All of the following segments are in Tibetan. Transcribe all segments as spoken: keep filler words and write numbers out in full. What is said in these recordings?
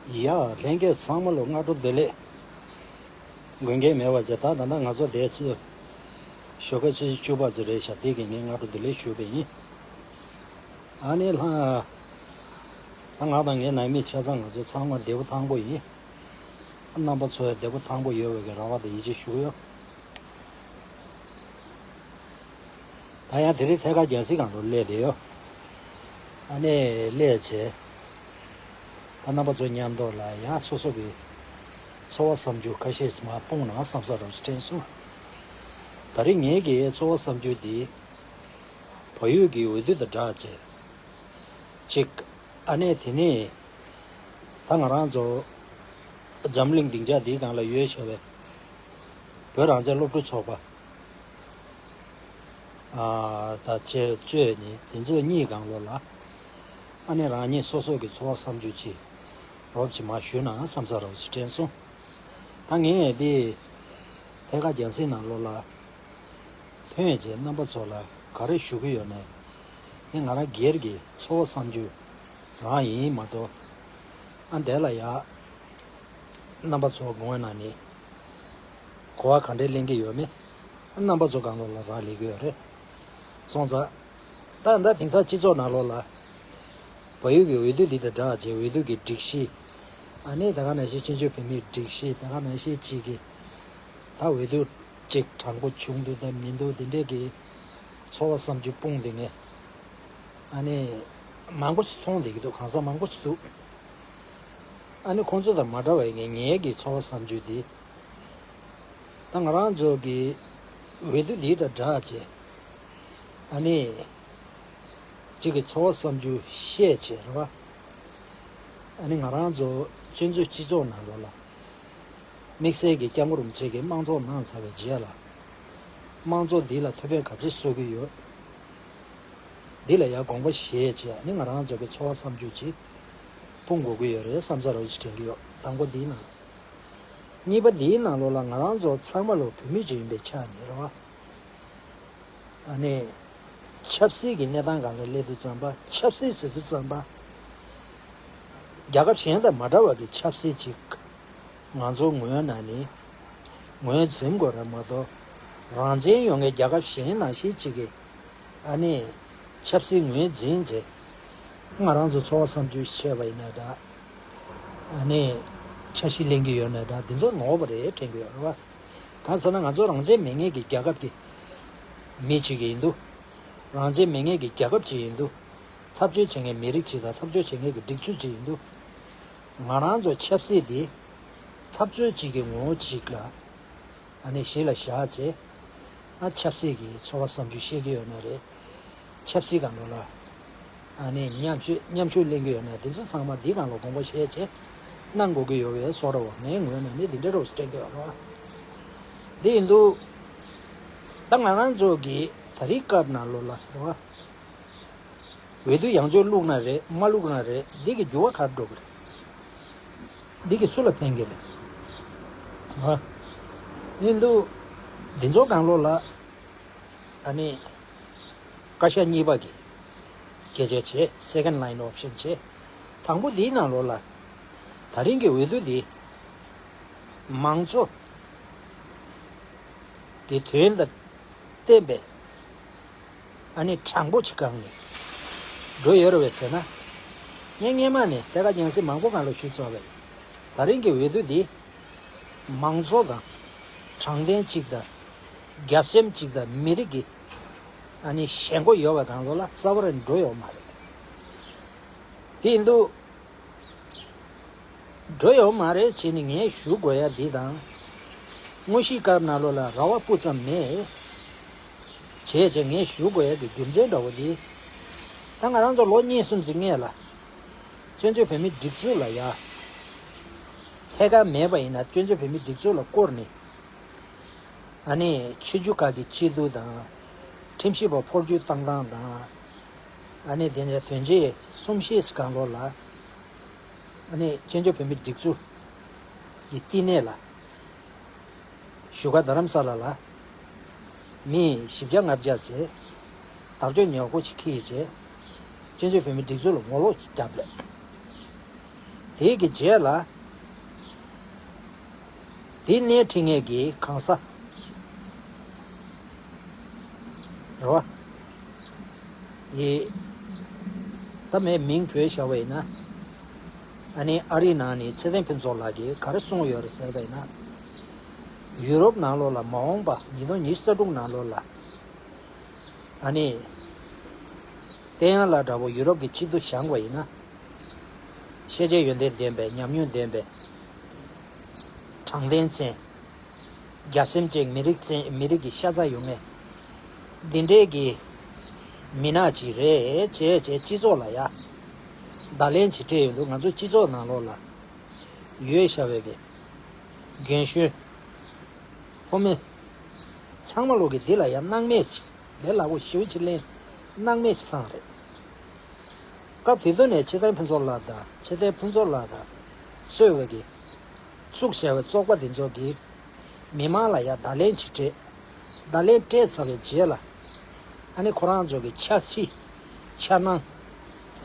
ཡ། ལྷན་རྒྱས་ཚང་མ་ལ་སྔ་དྲོ་བདེ་ལེགས། དགོས་འགལ་མེད་པ་བྱས། ད་ད་ལྟ་ང་ཚོ་དེ་ཚོས་ཞོགས་ཀའི་ཆུ་ཚོད་བཅུ་པ་ཙམ་རེད་ཤག་དེ་གི་ངས་སྔ་དྲོ་བདེ་ལེགས་ཞུས་པ་ཡིན། ཨ་ནི་ལྷ། ད་ང་དང་ངའི་ནང་མི་ཆ་ཚང་ང་ཚོ་ཚང་མ་བདེ་པོ་ཐང་པོ་ཡིན། རྣམ་པ་ཚོ་ཡང་བདེ་པོ་ཐང་པོ་ཡོད་པའི་གི་རེ་བ་དང་ཡིད་ཆེས་ཞུ་གི་ཡོད། ད་ཡང་དེ་རིང་ཐད་ཀར་རྒྱལ་སྲིད་སྒང་དུ་སླེབས་བསྡད་ཡོད། ཨ་ནི་སླེབས་བྱས། ད་རྣམ་པ་ཚོ་མཉམ་དུ་ལ་ཡང་སོ་སོ་གི་ཚོར་བ་བསམ་ཚུལ་ཁ་ཤས་མར་སྤུངས་ན་བསམ་ས་རོགས་ཞེས་དྲན་སོང་། ད་རིང་ངེད་ཀྱི་ཚོར་བ་བསམ་ཚུལ་འདི། བལ་ཡུལ་གྱི་འོས་བསྡུ་དང་སྦྲགས་བྱས། གཅིག་ཨ་ནི་དེ་ནས་ད་ང་རང་ཚོ་འཛམ་གླིང་སྡིངས་ཆ་འདིའི་སྒང་ལ་ཡོད་བྱས་པའི་བོད་རང་བཙན་སློབ་ཕྲུག་ཚོགས་པ་ཨ་ད་ཆེ་བཅོས་ནི་དེ་ཚོ་གཉིས་སྒང་ལོ་ལ་ཨ་ནི་རང་ཉིད་སོ་སོ་གི་ཚོར་བ་བསམ་ཚུལ་ཅིག་རོབ་ཅིག་མར་ཞུས་ན་བསམ་ས་རོགས་ཞེས་དྲན་སོང་། ད་ངས་འདི་ཐད་ཀར་རྒྱང་སྲིང་ནང་ལོ་ལ། ཐོན་རྗེས་རྣམ་པ་ཚོ་ལ་ག་རེ་ཞུ་གི་ཡོད་ནས། འདི་ང་རང་སྒེར་གྱི་ཚོར་བ་བསམ་ཚུལ་རང་ཡིན་མ་གཏོགས། ཨ་འདས་ལ་ཡ། རྣམ་པ་ཚོ་དགོངས་ན་ནི། གོ་བ་ག་འདྲས་ལེན་གྱི་ཡོད་མེད། རྣམ་པ་ཚོ་སྒང་ལོ་ལ་རག་ལས་ཀྱི་ཡོད་རེད། སོང་ཙང་། ད་ད་དེང་སང་སྤྱི་ཚོགས་ནང་ལོ་ལ། བལ་ཡུལ་གྱི་འོས་བསྡུ་འདི་དང་སྦྲགས་བྱས་འོས་བསྡུ་གི་སྒྲིག་གཞི། ཨ་ནི་ད་ག་ནང་བཞིན་བཙན་བྱོལ་བོད་མིའི་སྒྲིག་གཞི་ད་ག་ནང་བཞིན་གཅིག་གི། ད་འོས་བསྡུ། གཅིག་དྲང་པོ་བྱུང་འདུག་དང་མི་འདུག་འདི་འདྲས་ཀྱི་ཚོར་བ་བསམ་ཚུལ་སྤུངས་འདི་ངས་ཨ་ནི་མང་པོ་ཞིག་མཐོང་བསྡད་ཀྱི་འདུག་གང་ཟག་མང་པོ་ཞིག་འདུག་ཨ་ནི་ཁོང་ཚོ་དང་མ་འདྲ་བའི་ངས་ངའི་གི་ཚོར་བ་བསམ་ཚུལ་འདི། ད་ང་རང་ཚོ་གི་འོས་བསྡུ་འདི་དང་སྦྲགས་བྱས་ཨ་ནི་གཅིག་གི་ཚོར་བ་བསམ་ཚུལ་བཤད་བྱས་རེད་བ། ཨ་ནི་ང་རང་ཚོ་བཙན་བྱོལ་སྤྱི་ཚོགས་ནང་ལོགས་ལ། དམིགས་བསལ་གྱི་སྐྱབས་མགོན་རིན་པོ་ཆེ་གིས་དམངས་གཙོ་གནང་ཚར་བའི་རྗེས་ལ། དམངས་གཙོ་འདི་ལ་ཐུགས་ཕན་ག་ཚོད་གསོས་ཀྱི་ཡོད། འདི་ལ་ཡང་དགོངས་པ་བཞེས་བྱས་ནི་ང་རང་ཚོ་གི་ཚོར་བ་བསམ་ཚུལ་ཅིག་སྤུངས་དགོས་ཀྱི་ཡོད་རེད་བསམ་ས་རོགས་ཅིག་དྲན་གྱི་ཡོད། དང་པོ་འདིའི་ནང་། གཉིས་པ་འདིའི་ནང་ལོགས་ལ་ང་རང་ཚོ་ཚང་མ་ལོ་བོད་མི་ཅིག་ཡིན་པའི་ཆ་ནས་རེད་བ། ཨ་ནི། ཆབ་སྲིད་ཀྱི་གནས་སྟངས་སྒང་ལ་སླེབས་དུས་ཙམ་པ་ཆབ་སྲིད་ཟེར་དུས་ཙམ་པ། རྒྱལ་ཁབ་གཞན་དང་མ་འདྲ་བ་གི་ཆབ་སྲིད་ཅིག་ང་ཚོ་ངོས་ནས་ནི། ངོས་འཛིན་དགོས་རེད་མ་གཏོགས། རང་བཙན་ཡོད་མཁན་རྒྱལ་ཁབ་གཞན་ནང་བཞིན་ཅིག་གི་ཨ་ནི། ཆབ་སྲིད་ངོས་འཛིན་བྱས། ང་རང་ཚོ་ཚོར་བ་བསམ་ཚུལ་བཤད་པ་ཡིན་ན་འདྲ། ཨ་ནི། འཆར་གཞི་ལེན་གྱི་ཡོད་ན་འདྲ་འདི་ཚོ་ནོར་བ་རེད་དྲན་གྱི་ཡོད་རེད་བ། གང་ཟེར་ན་ང་ཚོ་རང་བཙན་མེད་མཁན་གྱི་རྒྱལ་ཁབ་ཀྱི་མི་ཅིག་ཡིན་དུས། རང་བཙན་མེད་མཁན་གྱི་རྒྱལ་ཁབ་ཅིག་ཡིན་དུས། འཐབ་རྩོད་བྱེད་མཁན་མི་རིགས་ཅིག་དང་འཐབ་རྩོད་བྱེད་མཁན་གྱི་སྒྲིག་འཛུགས་ཅིག་ཡིན་དུས། ང་རང་ཚོ་ཆབ་སྲིད་འདི་འཐབ་རྩོད་ཅིག་གི་ངོ་བོ་ཅིག་ལ་ཨ་ནི་གཞི་ལ་བཞག་བྱས་ཨ་ཆབ་སྲིད་ཀྱི་ཚོར་བ་བསམ་ཚུལ་བཤད་ཀྱི་ཡོད་ན་རེད། ཆབ་སྲིད་སྒང་ལོ་ལ་ཨ་ནི་མཉམ་ཞུགས་མཉམ་ཞུགས་ལེན་གྱི་ཡོད་ན་དེ་ཚོ་ཚང་མ་འདི་སྒང་ལ་དགོངས་པ་བཞེས་བྱས་གནང་དགོས་ཀྱི་ཡོད་པའི་བཟོ་འདྲ་བ་ངའི་ངོས་ནས་ནི་འདི་འདྲ་རོགས་སུ་དྲན་གྱི་ཡོད་རེད་བ། འདི་ཡིན་དུས་ད་ང་རང་ཚོ་གི་ད་རེས་སྐབས་ནང་ལོ་ལ་རེད་བ། འོས་བསྡུ་ཡང་བསྐྱར་བླུགས་ན་རེད་མ་བླུགས་ན་རེད་འདི་གི་འགྱུར་བ་ག་རེ་འགྲོ་གི་རེད། འདི་གི་སུ་ལ་ཕན་གི་རེད། ཨ། ཡིན་དུས་འདི་ཚོ་སྒང་ལོ་ལ་ཨ་ནི་བཀའ་ཤག་གཉིས་པ་གི་སྐད་ཆ་བྱས་second line option བྱས། དང་པོ་འདིའི་ནང་ལོ་ལ་ད་རིང་གི་འོས་བསྡུ་འདི་མང་གཙོ་གི་དོན་ལ་བརྟེན་པའི་ཨ་ནི་དྲང་པོ་ཅིག་སྒང་ནས་འགྲོ་ཡོད་རེད་བས་ཟེར་ན། ངས་སྔས་མ་ནས་ཐད་ཀར་རྒྱང་སྲིང་མང་པོ་སྒང་ལ་ཞུས་ཚར་བས། ད་རིང་གི་འོས་བསྡུ་འདི་མང་གཙོ་དང་དྲང་བདེན་ཅིག་དང་རྒྱ་སེམས་ཅིག་དང་མི་རིགས་ཀྱི་ཨ་ནི་ཞེན་ཁོག་ཡོད་པའི་སྒང་ལོ་ལ་རྩ་བ་རེ་འགྲོ་ཡོད་མ་རེད། དེ་ཡིན་དུས། འགྲོ་ཡོད་མ་རེད་བྱས་ནས་ངས་ཞུ་དགོས་ཡ་འདི་དང་། དངོས་གཞིའི་སྐབས་ནང་ལོ་ལ་རེ་བ་སྤུ་ཙམ་མེད། བྱས་བྱས་ངས་ཞུ་དགོས་ཡ་གི་རྒྱུ་མཚན་འདྲ་བོ་འདི། ད་ང་རང་ཚོ་ལོ་གཉིས་གསུམ་ཙམ་སྔས་ལ། བཙན་བྱོལ་བོད་མིའི་སྒྲིག་འཛུགས་ལ་ཡ། ཐད་ཀར་མེད་པ་ཡིན་ན་བཙན་བྱོལ་བོད་མིའི་སྒྲིག་འཛུགས་ལ་བསྐོར་ནས། ཨ་ནི་ཆོས་བརྒྱུད་ཁག་གི་སྐྱིད་སྡུག་དང་། ཁྲིམས་ཞིབ་པ་འཕོ་འགྱུར་བཏང་སྟངས་དང་། ཨ་ནི་དེ་ནས་དོན་རྐྱེན་གསུམ་བཤད་སྒང་ལོ་ལ། ཨ་ནི་བཙན་བྱོལ་བོད་མིའི་སྒྲིག་འཛུགས་ཀྱི་བསྟི་གནས་ལ། བཞུགས་སྒར་རྡ་རམ་ས་ལ་ལ། མི་བཞི་བརྒྱ་ལྔ་བརྒྱ་བྱས། དར་ལྕོག་ཉེར་དགུ་ཅིག་འཁྱེར་བྱས། བཙན་བྱོལ་བོད་མིའི་སྒྲིག་འཛུགས་ལ་ངོ་ལོག་ཅིག་བརྒྱབ་ལས། དེ་གི་རྗེས་ལ། དེ་སྣེ་ཁྲིད་མཁན་གྱི་གང་ཟག་རེད་བ། ཡི། ད་མེད་མིང་བོས་བཞག་པ་ཡིན་ན། ཨ་ནི་ཨ་རིའི་ནང་ནས་ཚེ་བརྟན་ཕུན་ཚོགས་ལགས་ཀྱིས་ག་རེ་གསུངས་ཡོད་རེད་ཟེར་བ་ཡིན་ན། ཡུ་རོབ་ནང་ལོགས་ལ་མ་འོངས་པ་ཉིས་སྟོང་ཉི་ཤུ་རྩ་དྲུག་ནང་ལོགས་ལ། ཨ་ནི། བསྟན་དབྱངས་ལགས་འདྲ་པོ་ཡུ་རོབ་ཀྱི་སྤྱི་འཐུས་བཞེངས་པ་ཡིན་ན། ཤེས་བྱའི་ཡོན་ཏན་ལྡན་པའི་ཉམས་མྱོང་ལྡན་པའི། དྲང་བདེན་ཅན། རྒྱལ་སེམས་ཅན། མི་རིགས་ཅན། མི་རིགས་ཀྱི་ཤ་ཚ་ཡོད་མཁན། འདི་འདྲའི་གི་མི་སྣ་ཅིག་རེད་བྱས་བྱས་སྤྱི་ཚོགས་ལ་ཡ། བརྡ་ལན་ཅིག་སྤྲད་ཡོང་དུས་ང་ཚོ་སྤྱི་ཚོགས་ནང་ལོགས་ལ་ཡོད་བཞག་པའི་གི་རྒན་གཞོན། ཕོ་མོ། ཚང་མ་ལོག་གི་འདི་ལ་ཡང་སྣང་མེད་ཅིག་ལས་སླ་པོ་ཞེ་པོ་ཅིག་ལས་སྣང་མེད་ཅིག་བཏང་རེད། སྐབས་དེ་དུས་ནས་ཚེ་བརྟན་ཕུན་ཚོགས་ལགས་དང་ཚེ་བརྟན་ཕུན་ཚོགས་ལགས་དང་གཙོས་པའི་གི་བཙུགས་བྱས་པའི་ཚོགས་པ་འདི་ཚོ་གིས་མི་མང་ལ་ཡང་བརྡ་ལན་ཅིག་སྤྲད། བརྡ་ལན་སྤྲད་ཚར་བའི་རྗེས་ལ་ཨ་ནི་ཁོ་རང་ཚོ་གི་འཆར་གཞི་འཆར་སྣང་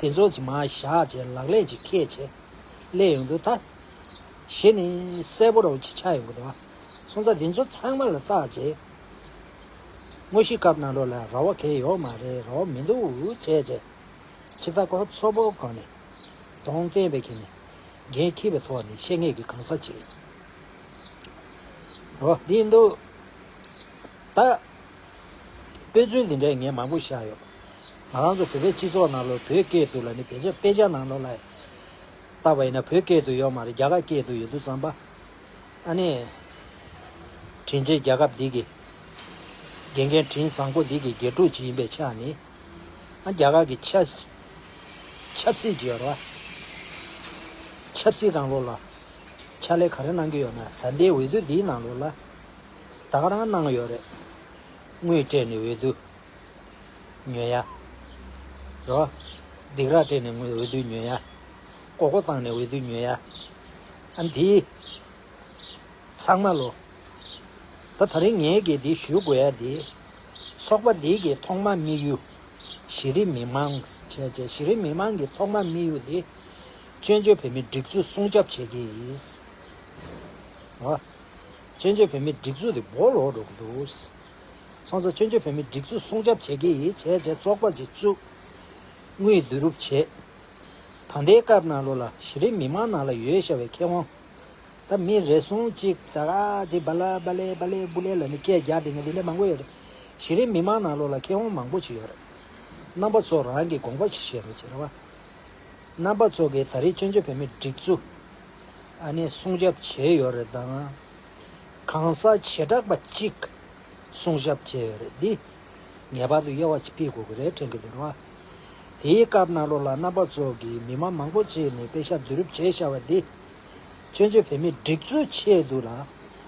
དེ་ཚོ་ཅིག་མར་བཞག་བྱས་ལག་ལེན་ཅིག་འཁེལ་བྱས། སླེབས་ཡོང་དུས་ད། གཞི་ནས་གསལ་པོ་རང་ཅིག་ཆགས་ཡོང་གི་འདུག་བ། སོང་ཙང་འདི་ཚོ་ཚང་མ་ལ་བརྟག་བྱས། དངོས་གཞི་སྐབས་ནང་ལོགས་ལ་ར་བ་གང་ཡོད་མ་རེད། ར་བ་མི་འདུག་བྱས་བྱས། ཕྱི་ཟླ་གོང་ཚོ་པོ་གང་ནས་གདོང་བསྟན་པའི་ཁྱེར་ནས་འགན་འཁྱེར་བའི་ཐོག་ནས་བཤད་མཁན་གྱི་གང་ཟག་ཅིག་རེད། འོ་འདི་ཡིན་དུས། ད། དཔེ་མཚོན་འདི་འདྲའི་ངས་མང་པོ་བཞག་ཡོད། ང་རང་ཚོ་བོད་པའི་སྤྱི་ཚོགས་ནང་ལོགས་བོད་སྐད་དུ་ལ་ནི་བེད་སྤྱོད་དཔེ་ཆ་ནང་ལོགས་ལ་བལྟས་པ་ཡིན་ན་བོད་སྐད་དུ་ཡོད་མ་རེད། རྒྱ་གར་སྐད་དུ་ཡོད་དུས་ཙམ་པ། ཨ་ནི། དྲིན་ཆེན་རྒྱལ་ཁབ་འདི་གི་དགེ་རྒན་དྲིན་བཟང་པོ་འདི་གི་དགེ་ཕྲུག་ཅིག་ཡིན་པའི་ཆ་ནས། ཨ་རྒྱ་གར་གྱི་ཆབ་ཆབ་སྲིད་ཅིག་ཡོད་རེད་བ། ཆབ་སྲིད་སྒང་ལོགས་ལ་ཕྱག་ལས་ག་རེ་གནང་གི་ཡོད་ན། ད་ལྟའི་འོས་བསྡུ་འདིའི་ནང་ལོགས་ལ་ད་ག་རང་གནང་ཡོད་རེད། དངུལ་སྤྲད་ནས་འོས་བསྡུ་ཉོ་ཡ། རེད་བ། སྡིགས་ར་སྤྲད་ནས་དངུལ་འོས་བསྡུ་ཉོ་ཡ། མགོ་སྐོར་བཏང་ནས་འོས་བསྡུ་ཉོ་ཡ། ཨ་འདི། ཚང་མ་ལོ། ད་ད་རིང་ངས་གི་འདི་ཞུ་དགོས་ཡ་འདི། ཚོགས་པ་འདི་གི་ཐོག་མ་དམིགས་ཡུལ། གཞི་རིམ་མི་མང་བྱས་བྱས་གཞི་རིམ་མི་མང་གི་ཐོག་མ་དམིགས་ཡུལ་འདི། བཙན་བྱོལ་བོད་མིའི་སྒྲིག་འཛུགས་སྲུང་སྐྱོབ་བྱེད་ཀྱི་ཡིན། འོ། བཙན་བྱོལ་བོད་མིའི་སྒྲིག་འཛུགས་འདི་སྦོ་ལོག་འགྲོ་གི་འདུག་སོང་ཙང་བཙན་བྱོལ་བོད་མིའི་སྒྲིག་འཛུགས་སྲུང་སྐྱོབ་བྱེད་ཀྱི་ཡིན་བྱས་བྱས་ཚོགས་པ་ཅིག་བཙུགས། དངུལ་བསྡུ་རུབ་བྱས། ད་ལྟའི་སྐབས་ནང་ལོགས་ལ་གཞི་རིམ་མི་མང་ནང་ལ་ཡོད་བཞག་པའི་མཁས་དབང་། ད་མི་རེ་ཟུང་གཅིག་ད་ག་ཅིག་བ་ལ་བ་ལེ་བ་ལེ་བུ་ལེ་ལ་ནི་སྐད་རྒྱག་དེ་ངས་དེ་འདྲ་མང་པོ་ཡོད་རེད། གཞི་རིམ་མི་མང་ནང་ལོགས་ལ་མཁས་དབང་མང་པོ་ཅིག་ཡོད་རེད། རྣམ་པ་ཚོ་རང་གི་དགོངས་པ་ཅིག་བཞེས་རོགས་བྱེད་རོགས། རྣམ་པ་ཚོ་གིས་ད་རེས་བཙན་བྱོལ་བོད་མིའི་སྒྲིག་འཛུགས་ཨ་ནི་སྲུང་སྐྱོབ་བྱས་ཡོད་རེད་དང་། གང་ཟག་བྱེ་བྲག་པ་གཅིག་སྲུང་སྐྱོབ་བྱས་ཡོད་རེད་འདི། ངེས་པར་དུ་དབྱེ་བ་ཅིག་ཕྱེ་དགོས་ཀྱི་རེད་དྲན་གྱི་འདུག་རེད་བ། དེའི་སྐབས་ནང་ལོགས་ལ་རྣམ་པ་ཚོ་གིས་མི་མང་མང་པོ་ཅིག་ནས་དཔེ་ཆ་བསྡུ་རུབ་བྱས་བཞག་པ་འདི། བཙན་བྱོལ་བོད་མིའི་སྒྲིག་འཛུགས་ཆེད་དུ་ལ།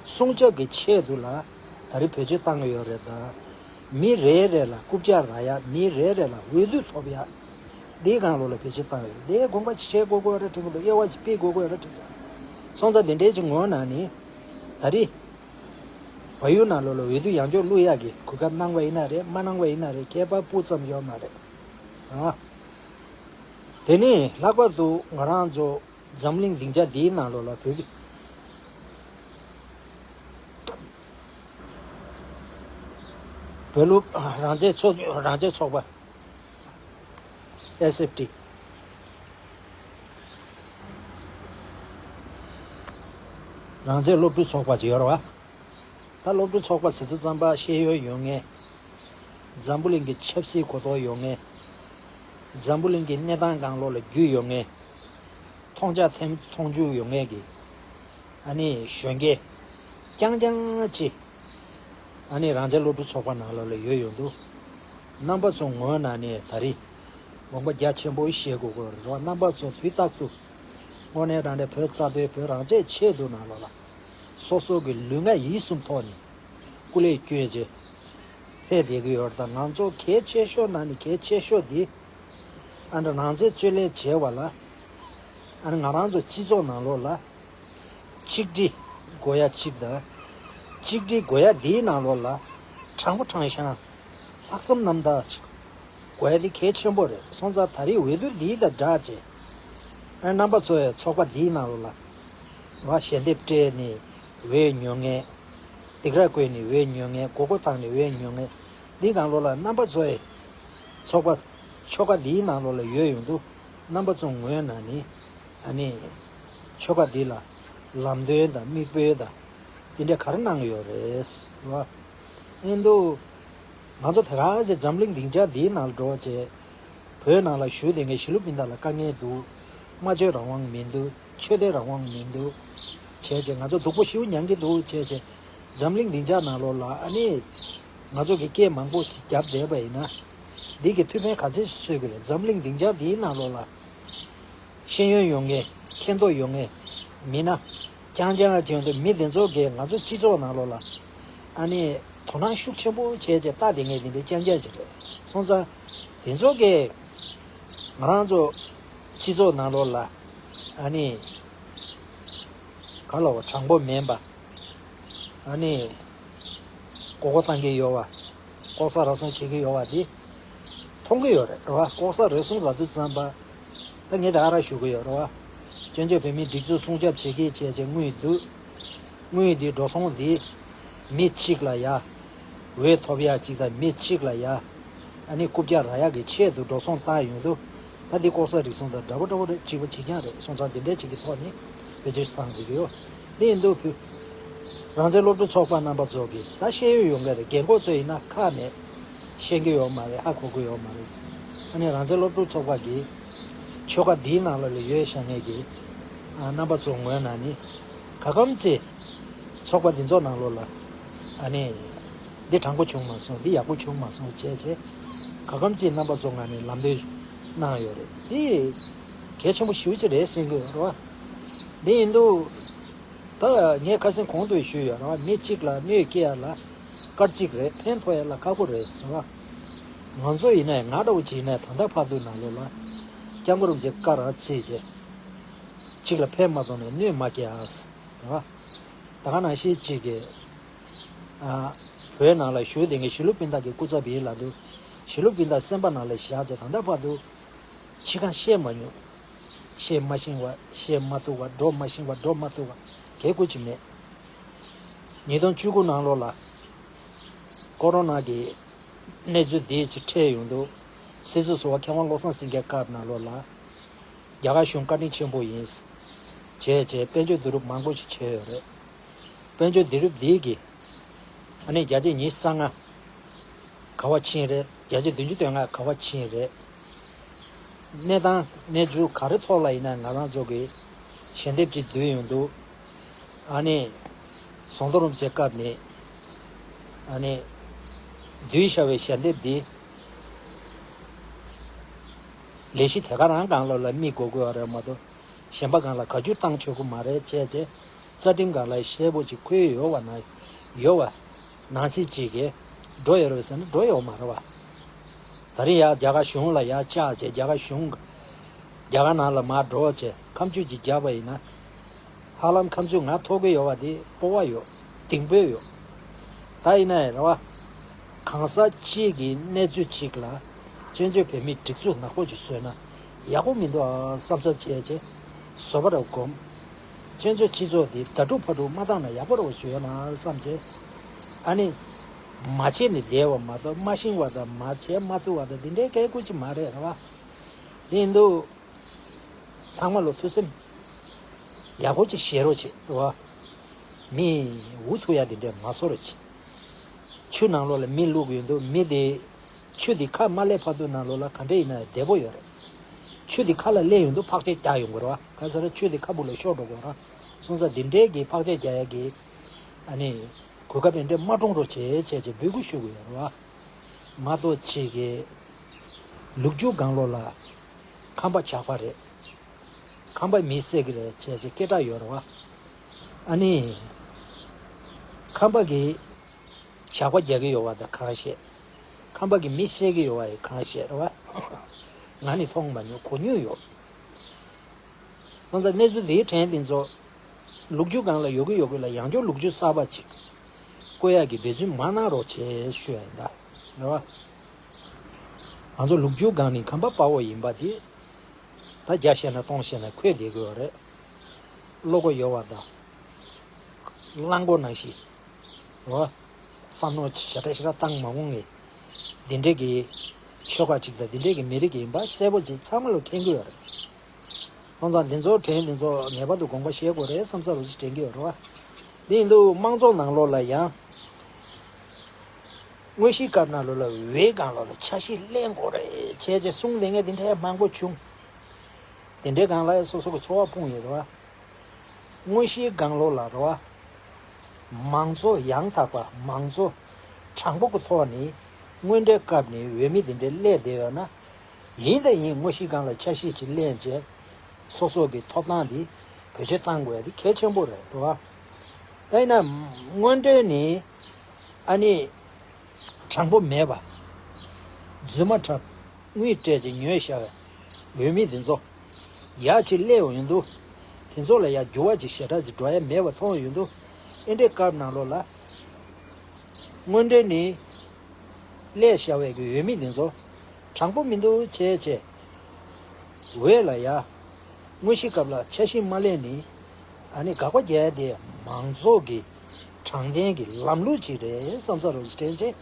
སྲུང་སྐྱོབ་ཀྱི་ཆེད་དུ་ལ། ད་རེས་བེད་སྤྱོད་བཏང་གི་ཡོད་རེད་ད། མི་རེ་རེ་ལ་རྐུབ་བཀྱག་རག་ཡ། མི་རེ་རེ་ལ་འོས་བསྡུ་ཐོབ་ཡ། འདིའི་སྒང་ལོགས་ལ་བེད་སྤྱོད་བཏང་ཡོད་རེད། དེའི་དགོངས་པ་ཅིག་བཞེས་དགོས་ཀྱི་ཡོད་རེད་དྲན་གྱི་འདུག་དབྱེ་བ་ཅིག་ཕྱེ་དགོས་ཀྱི་ཡོད་རེད་དྲན་གྱི་འདུག་སོང་ཙང་དེ་འདྲའི་ཅིག་ངོས་ནས་ནི། ད་རེས། བལ་ཡུལ་ནང་ལོགས་ལ་འོས་བསྡུ་ཡང་བསྐྱར་བླུག་ཡག་གི་གོ་སྐབས་གནང་བ་ཡིན་ན་རེད། མ་གནང་བ་ཡིན་ན་རེད། ཁྱད་པར་སྤུ་ཙམ་ཡོད་མ་རེད། ཨ། དེ་ནས་ལྷག་པར་དུ་ང་རང་ཚོ་འཛམ་གླིང་སྡིངས་ཆ་འདིའི་ནང་ལོགས་ལ་བོད་ཀྱི་བོད་ལུགས་རང་བཙན་ཚོགས་རང་བཙན་ཚོགས་པ། ཨེས་ཨེཕ་ཊི། རང་བཙན་སློབ་ཕྲུག་ཚོགས་པ་ཅིག་ཡོད་རེད་བ། ད་སློབ་ཕྲུག་ཚོགས་པ་ཟེར་དུས་ཙམ་པ་ཤེས་ཡོན་ཡོད་མཁན། འཛམ་བུ་གླིང་གི་ཆབ་སྲིད་གོ་རྟོགས་ཡོད་མཁན། འཛམ་བུ་གླིང་གི་གནས་སྟངས་སྒང་ལོགས་ལ་རྒྱུས་ཡོད་མཁན། མཐོང་རྒྱ་ཐེམ་མཐོང་ཆུང་ཡོད་མཁན་གྱི། ཨ་ནི་གཞོན་སྐྱེས། རྐྱང་རྐྱང་ཅིག་ཨ་ནི་རང་བཙན་སློབ་ཕྲུག་ཚོགས་པ་ནང་ལོགས་ལ་ཡོད་ཡོང་དུས། རྣམ་པ་ཚོ་ངོས་ནས་ནི་ད་རེས། དགོངས་པ་རྒྱ་ཆེན་པོ་བཞེས་དགོས་ཀྱི་རེད། རྣམ་པ་ཚོ་དུས་རྟག་ཏུ། དངོས་གནས་དྲང་གནས་བོད་རྩ་དོན་བོད་རང་བཙན་ཆེད་དུ་ནང་ལོགས་ལ། སོ་སོ་གི་ལུས་ངག་ཡིད་གསུམ་ཐོག་ནས། སྐུ་ལས་བསྐྱོན་བྱས། ཕེབས་བསྡད་ཀྱི་ཡོད་རེད། ད་ང་ཚོ་གལ་ཆེ་ཤོས་ནང་ནས་གལ་ཆེ་ཤོས་འདི། ཨ་ནི་རང་བཙན་རྩོད་ལེན་བྱས་པ་ལ། ཨ་ནི་ང་རང་ཚོ་སྤྱི་ཚོགས་ནང་ལོགས་ལ། གཅིག་སྒྲིལ་དགོས་ཡ་གཅིག་དང་། གཅིག་སྒྲིལ་དགོས་ཡ་འདིའི་ནང་ལོགས་ལ། དྲང་པོ་དྲང་བཞག་ལྷག་བསམ་རྣམ་དག་ཅིག་དགོས་ཡ་འདི་གལ་ཆེན་པོ་རེད། སོང་ཙང་ད་རེས་འོས་བསྡུ་འདི་དང་སྦྲགས་བྱས། ཨ་རྣམ་པ་ཚོ་ཡི་ཚོགས་པ་འདིའི་ནང་ལོགས་ལ། ར་ཞལ་འདེབས་སྤྲད་ནས་འོས་ཉོ་མཁན། སྡིགས་ར་བསྐུལ་ནས་འོས་ཉོ་མཁན། མགོ་སྐོར་བཏང་ནས་འོས་ཉོ་མཁན། འདི་ནང་ལོགས་ལ་རྣམ་པ་ཚོ་ཡི་ཚོགས་པ་ཆོལ་ཁ་འདིའི་ནང་ལོགས་ལ་ཡོད་ཡོང་དུས། རྣམ་པ་ཚོ་ངོས་ནས་ནི་ཨ་ནི་ཆོལ་ཁ་འདི་ལ་ལམ་སྟོན་དང་མིག་དཔེ་དང་འདི་འདྲ་ག་རེ་གནང་ཡོད་རེད་བ། ཨིན་དུ། ང་ཚོ་ད་ག་ཚེ་འཛམ་གླིང་སྡིངས་ཆ་འདིའི་ནང་འགྲོ་བྱས། བོད་ནང་ལ་བཞུགས་བསྡད་མཁན་ཞི་ལུ་པིན་ཏ་ལ་དཀའ་ངལ་འདུག་སྨྲ་བརྗོད་རང་དབང་མི་འདུག་ཆོས་དད་རང་དབང་མི་འདུག་བྱས་བྱས་ང་ཚོ་སྡུག་པོ་ཞེ་པོ་མྱང་གི་འདུག་བྱས་བྱས། འཛམ་གླིང་སྡིངས་ཆ་ནང་ལོགས་ལ་ཨ་ནི། ང་ཚོ་གི་སྐད་མང་པོ་ཞིག་བརྒྱབ་བསྡད་པ་ཡིན་ན། འདི་གི་ཐུགས་ཕན་ག་ཚད་ཤོད་ཀྱི་རེད། འཛམ་གླིང་སྡིངས་ཆ་འདིའི་ནང་ལོགས་ལ། ཤེས་ཡོན་ཡོད་མཁན། མཁྱེན་རྟོགས་ཡོད་མཁན། མི་སྣ། རྐྱང་རྐྱང་བྱས་ཏེ་མི་དེ་ཚོ་གིས་ང་ཚོ་སྤྱི་ཚོགས་ནང་ལོགས་ལ། ཨ་ནི། དོ་སྣང་ཤུགས་ཆེན་པོ་བྱས་བྱས་ལྟ་བསྡད་མཁན་དེ་འདྲ་རྐྱང་རྐྱང་ཅིག་རེད། སོང་ཙང་། དེ་ཚོ་གིས། ང་རང་ཚོ། སྤྱི་ཚོགས་ནང་ལོགས་ལ། ཨ་ནི། ག་ལ་བ་དྲང་པོ་མིན་པ། ཨ་ནི། ལྐོག་གོ་བཏང་གི་ཡོད་བ། ལྐོག་ཟ་རུལ་སུངས་བྱེད་ཀྱི་ཡོད་བ་འདི། མཐོང་གི་ཡོད་རེད་རེད་བ། ལྐོག་ཟ་རུལ་སུངས་ལབ་དུས་ཙམ་པ། ད་ངས་ད་ག་རང་ཞུ་གི་ཡོད་རེད་བ། སྐྱོན་བརྗོད་བོད་མིའི་སྒྲིག་འཛུགས་སྲུང་སྐྱོབ་བྱེད་ཀྱི་བྱས་བྱས་དངུལ་བསྡུ། དངུལ་འདི་འགྲོ་སོང་འདི། མི་གཅིག་ལ་ཡ། འོས་ཐོབ་ཡག་གཅིག་དང་མི་གཅིག་ལ་ཡ། ཨ་ནི་རྐུབ་བཀྱག་རག་ཡག་གི་ཆེད་དུ་འགྲོ་སོང་བཏང་ཡོང་དུས། ད་འདི་ལྐོག་ཟ་རུལ་སུངས་དང་འདྲ་པོ་འདྲ་པོ་རེད། གཅིག་པ་གཅིག་རྐྱང་རེད། སོང་ཙང་འདི་འདྲའི་གཅིག་གི་ཐོག་ནས་བེད་སྤྱོད་བཏང་དགོས་ཀྱི་ཡོད། འདི་ཡིན་དུས་བུ། རང་བཙན་སློབ་ཕྲུག་ཚོགས་པ་རྣམ་པ་ཚོ་གིས་ད་ཤེས་ཡོན་ཡོད་མཁན་རེད། རྒན་གོག་ཚོ་ཡིན་ན་ཁག་མེད། ཤེས་ཀྱི་ཡོད་མ་རེད། ཧ་གོ་གི་ཡོད་མ་རེད། ཨ་ནི་རང་བཙན་སློབ་ཕྲུག་ཚོགས་པ་གིས་ཆོལ་ཁ་འདིའི་ནང་ལོགས་ལ་ཡོད་བཞག་མཁན་གྱི་ཨ་རྣམ་པ་ཚོ་ངོས་ནས་ནི་ག་གམ་ཅིག་ཚོགས་པ་འདི་ཚོ་ནང་ལོགས་ལ་ཨ་ནི་འདི་དྲང་པོ་བྱུང་མ་སོང་། འདི་ཡག་པོ་བྱུང་མ་སོང་བྱས་བྱས་ག་གམ་ཅིག་རྣམ་པ་ཚོ་ངོས་ནས་ལམ་སྟོན་གནང་ཡོད་རེད། འདི་གལ་ཆེན་པོ་ཞེ་པོ་ཅིག་རེད་བསམ་གྱི་ཡོད་རེད་བ། འདི་ཡིན་དུས། ད་ངས་ཁ་སང་གོང་དུ་ཞུས་ཡོད་རེད་བ། མི་གཅིག་ལ་གནོད་སྐྱེལ་ཡ་ལ་སྐར་གཅིག་རེད། ཕན་ཐོགས་ཡ་ལ་ཁག་པོ་རེད་ཟེར་བ། ང་ཚོ་ཡིན་ནའི་ང་འདྲ་བོ་ཅིག་ཡིན་ནའི་ད་ལྟ་བར་དུ་ནང་ལོགས་ལ་སྐྱབས་མགོན་རིན་པོ་ཆེ་བཀའ་རང་བརྩིས་བྱས། གཅིག་ལ་ཕན་མ་ཐོགས་ནས་གནོད་མ་སྐྱེལ་ཨ་ཟེར་བ། ད་ག་ནང་བཞིན་གཅིག་གིས་ཨ། བོད་ནང་ལ་བཞུགས་བསྡད་མཁན་ཞི་ལུ་པིན་ཏ་གི་སྐུ་ཚབ་ཡིན་ལབ་དུས། ཞི་ལུ་པིན་ཏ་སེམས་པ་ནང་ལ་བཞག་བྱས་ད་ལྟ་བར་དུ། ཕྱི་ཁ་བཤད་མ་མྱོང་། བཤད་མ་ཤེས་པ། བཤད་མ་ཐུབ་པ། འགྲོ་མ་ཤེས་པ། འགྲོ་མ་ཐུབ་པ་གལ་ཁུར་གྱི་མེད། ཉིས་སྟོང་བཅུ་དགུ་ནང་ལོགས་ལ་ཀོ་རོ་ན་གི་གནས་ཚུལ་འདི་ཅིག་འཕྲད་ཡོང་དུས། སྲིད་ཟུར་ཟུར་པ་མཁས་དབང་བློ་བཟང་སེང་གེའི་སྐབས་ནང་ལོགས་ལ་རྒྱ་གར་གཞུང་བཀའ་དྲིན་ཆེན་པོ་ཡིན། བྱས་བྱས་དཔལ་འབྱོར་བསྡུ་རུབ་མང་པོ་ཞིག་བྱས་ཡོད་རེད། དཔལ་འབྱོར་བསྡུ་རུབ་འདི་གིས་ཨ་ནི་བརྒྱ་ཆ་ཉི་ཤུ་རྩ་ལྔ་ག་པར་ཕྱིན་རེད། བརྒྱ་ཆ་བདུན་ཅུ་དོན་ལྔ་ག་པར་ཕྱིན་རེད། གནས་སྟངས་གནས་ཚུལ་ག་རེ་ཐོག་ལ་ཡིན་ན་ང་རང་ཚོ་གིས་ཞལ་འདེབས་ཅིག་བསྡུས་ཡོང་དུས། ཨ་ནི་ཟམ་གདོང་རིན་པོ་ཆེའི་སྐབས་ནས་ཨ་ནི་བསྡུས་བཞག་པའི་ཞལ་འདེབས་འདི་ལས་གཞི་དེ་ག་རང་སྒང་ལ་ལ་དམིགས་དགོས་ཀྱི་ཡོད་རེད་མ་གཏོགས། གཞན་པ་སྒང་ལ་བཀའ་བཀྱོན་བཏང་ཆོག་གི་མ་རེད་བྱས་བྱས། རྩ་ཁྲིམས་སྒང་ལ་གསལ་པོ་ཅིག་འཁོད་ཡོད་པ་ན་ཡོད་པ་ནང་བཞིན་ཅིག་གིས་འགྲོ་ཡོད་རེད་ཟེར་ན་འགྲོ་ཡོད་མ་རེད་བ། ད་རེས་ཡང་རྒྱ་གར་གཞུང་ལ་ཡར་བཅར་བྱས། རྒྱ་གར་གཞུང་རྒྱ་གར་ནང་ལ་མར་འགྲོ་བྱས་ཁ་མཆུ་ཅིག་བརྒྱབ་པ་ཡིན་ན། ཧ་ལམ་ཁ་མཆུ་ང་ཐོགས་ཀྱི་ཡོད་པ་དེ་སྤོབས་པ་ཡོད། གདེང་སྤོབས་ཡོད། ད་ཡིན་ན་ཡང་རེད་བ། གང་ཟག་གཅིག་གི་གནས་ཚུལ་གཅིག་ལ་སྤྱི་ཚོགས་བོད་མིའི་སྒྲིག་འཛུགས་ནག་པོ་ཅིག་བཟོས་ན་ཡག་པོ་མི་འདུག་ཨ་བསམ་ཚུལ་བྱས་བྱས་བཟོ་པ་ར་སྒོམ། སྤྱི་ཚོགས་སྤྱི་ཚོགས་འདི་ཟླ་དྲུག་ཕར་དྲུག་མ་བཏང་ན་ཡག་པོ་ར་བ་བཟོས་ཡོད་ན་བསམ་བྱས། ཨ་ནི། མ་བྱས་ནས་བསྡད་པ་མ་གཏོགས་མ་ཤེས་པ་དང་མ་བྱས་མ་ཐུབ་པ་དང་འདི་འདྲའི་སྐད་སྐུར་གྱི་མ་རེད་རེད་བ། དེ་ཡིན་དུས། ཚང་མ་ལ་ཐུགས་སེམས་ཡག་པོ་ཅིག་བཞེས་རོགས་བྱེད་རོ། མི་འུ་ཐུག་ཡ་དེ་འདྲས་མ་བཟོ་རོགས་བྱེད། ཆུ་ནང་ལོགས་ལ་མི་བླུགས་ཡོང་དུས་མི་དེ་ཆུ་དེ་ཁ་མ་སླེབས་བར་དུ་ནང་ལོགས་ལ་ག་འདྲས་ཡིན་ན་བདེ་པོ་ཡོད་རེད། ཆུ་དེ་ཁ་ལ་སླེབས་ཡོང་དུས་ཕག་ཆས་རྒྱག་ཡོང་དགོས་རེད་བ། ག་ཟེར་ན་ཆུ་དེ་ཁ་སྦུག་ལ་ཤོར་འགྲོ་དགོས་རེད། སོང་ཙང་དེ་འདྲས་ཀྱི་ཕག་ཆས་རྒྱག་ཡ་གི་ཨ་ནི་གོ་སྐབས་དེ་འདྲས་མ་སྤྲོང་རོགས་བྱེད་བྱས་བྱས་འབོད་སྐུལ་ཞུ་དགོས་ཡོད་རེད་བ། མ་གཏོགས་ཅིག་གི་ལུག་ཁྱུ་སྒང་ལོགས་ལ་ཁམས་པ་ཇག་པ་རེད། ཁམས་པ་མི་བསད་ཀྱི་རེད་བྱས་བྱས་སྐད་གྲགས་ཡོད་རེད་བ། ཨ་ནི། ཁམས་པ་གིས་ཇག་པ་རྒྱག་གི་ཡོད་བ་དང་གང་བཤད། ཁམས་པ་གིས་མི་བསད་ཀྱི་ཡོད་བ་ཡི་གང་བཤད་རེད་བ། ང་ནི་མཐོང་མ་མྱོང་། གོ་མྱོང་ཡོད། ཁོང་ཚོ་གནས་ཚུལ་འདིའི་ཕྲན་དེ་ཚོ། ལུག་ཁྱུ་སྒང་ལ་ཡོད་ཀྱི་ཡོད་ཀྱི་ལ་ཡང་བསྐྱར་ལུག་ཁྱུ་གསར་པ་ཅིག་བརྐོ་ཡག་གི་འབད་བརྩོན་མ་གནང་རོགས་བྱས་ཞུ་ཡ་ཡིན་ད། རེད་བ། ང་ཚོ་ལུག་ཁྱུ་སྒང་ནི་ཁམས་པ་དཔའ་བོ་ཡིན་པ་དེ། ད་བརྒྱ་བཤད་ན་སྟོང་བཤད་ན་འཁོད་བསྡད་དགོས་པ་རེད། བློ་ཁོག་ཡོད་པ་དང་། གླང་མགོ་ནང་བཞིན། རོ། བསམ་མནོ་ཞེ་དྲག་ཞེ་དྲག་བཏང་མ་འོང་ངེས། འདི་འདྲས་ཀྱི་ཆོལ་ཁ་ཅིག་དང་འདི་འདྲས་ཀྱི་མི་རིགས་ཡིན་པ་གསལ་པོ་ཅིག་ཚང་མ་ལ་མཁྱེན་གྱི་ཡོད་རེད། སོང་ཙང་འདི་ཚོ་དྲན་འདི་ཚོ་ངེས་པར་དུ་དགོངས་པ་བཞེས་དགོས་རེད་བསམ་ས་རུ་ཅིག་དྲན་གྱི་ཡོད་རེད་བ། འདི་ཡིན་དུས་དམངས་གཙོ་ནང་ལོགས་ལ་ཡང་། དངོས་གཞིའི་སྐབས་ནང་ལོགས་ལ་འོས་སྒང་ལོགས་ལ་འཆར་གཞི་ལེན་དགོས་རེད་བྱས་བྱས་གསུངས་བསྡད་མཁན་འདི་འདྲས་མང་པོ་བྱུང་། དེ་འདྲའི་སྒང་ལ་སོ་སོ་གི་ཚོར་བ་སྤུངས་ཡོད་རེད་བ། དངོས་གཞིའི་སྒང་ལོགས་ལ་རེད་བ། མང་གཙོ་ཡང་དག་པ་མང་གཙོ་དྲང་པོ་གི་ཐོག་ནས་སྔོན་འགྲོའི་སྐབས་ནས་འོས་མི་དེ་འདྲའི་སླེབས་བསྡད་ཡོད་ན། ཡིན་དང་ཡིན་དངོས་གཞིའི་སྒང་ལ་འཆར་གཞི་ཅིག་ལེན་བྱས། སོ་སོ་གི་ཐོབ་ཐང་དེ་བེད་སྤྱོད་གཏང་དགོས་ཡ་དེ་གལ་ཆེན་པོ་རེད་རེད་བ། ད་ཡིན་ན་སྔོན་འགྲོའི་ནས་ཨ་ནི་དྲང་པོ་མེད་པ། རྫུན་མ་འཁྲབ། དངུལ་སྤྲད་ཅིང་ཉོས་བཞག་པའི་འོས་མི་དེ་ཚོ་ཡག་ཅིག་སླེབས་ཡོང་དུས། དེ་ཚོ་ལ་ཡང་འགྱུར་བ་ཅིག་ཞེ་དྲག་ཅིག་འགྲོ་ཡ་མེད་པ་མཐོང་ཡོང་དུས། ཨེ་འདྲའི་སྐབས་ནང་ལོགས་ལ་སྔོན་འགྲོའི་ནི་སླེབས་བཞག་པའི་གི་འོས་མི་དེ་ཚོ་དྲང་པོ་མི་འདུག་བྱས་བྱས། འོས་ལ་ཡ། དངོས་གཞི་སྐབས་ལ་འཆར་གཞི་མ་ལེན་ནི། ཨ་ནི་དགག་པ་རྒྱག་ཡ་དེ་མང་ཚོགས་ཀྱི་དྲང་བདེན་གྱི་ལམ་ལུགས་ཅིག་རེད་བསམ་ས་རུ་དྲན་ཆེ།